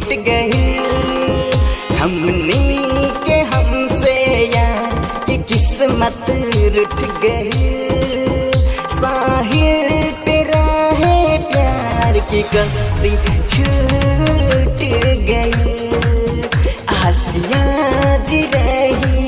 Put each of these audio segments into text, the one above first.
जुट गई। हमनी के हमसे यार की किस्मत रुठ गई। साहिल पे रहे प्यार की कश्ती छूट गई। आसिया जी रही।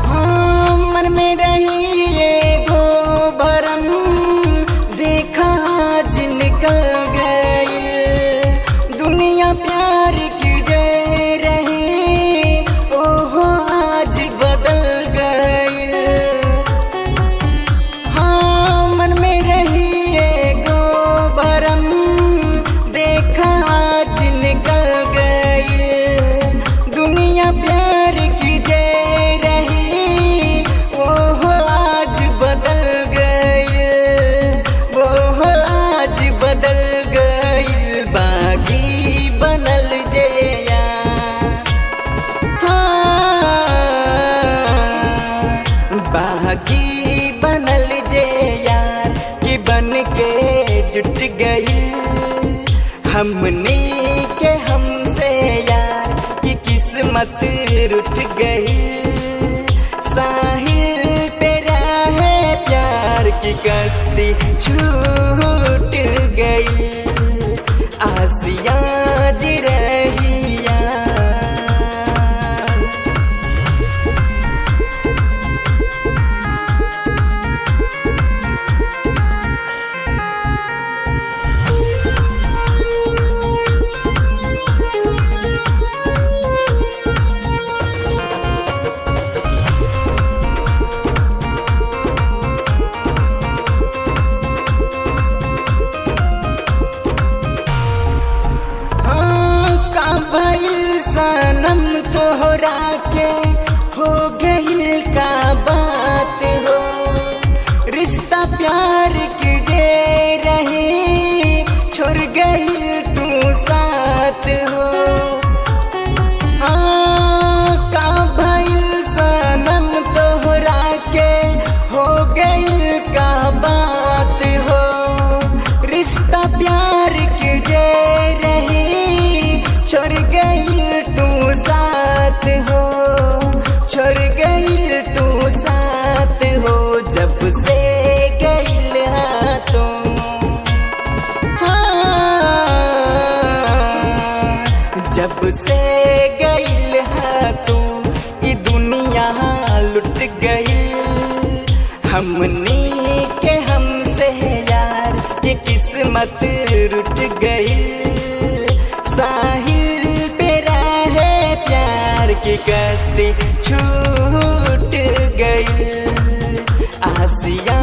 हाँ, मन में रही ये गो भरम, देखा आज निकल गई। दुनिया प्यार की जय रही, ओहो आज बदल गई। हाँ, मन में रही ये गो भरम, देखा आज निकल गई। दुनिया प्यार की जय रही, वो आज बदल गई। वो आज बदल गई, बागी बनल जया। हाँ, बागी बनल जे यार की बन के जुट गई। हमनी के हमसे यार की किस्मत रुठ गई। साहिल पे रहे प्यार की कश्ती छूट गई। आसिया जी रही। हाँ, का भइल सनम तोहरा के, हो गइल का बात हो। रिश्ता प्यार की जे रही, छोड़ गइल तू साथ हो। हाँ, का भइल सनम तोहरा के, हो गइल का बात हो। रिश्ता प्यार की जे रही, छोड़ गइल तू साथ हो। छोड़ गइल तू साथ हो, जब से गइल हाथों। हाँ, जब से गइल तू, ई दुनिया लुट गई। हमनी के हमसे यार की किस्मत रुठ गई। साहिल पे रहे प्यार की कश्ती छूट गई। आसिया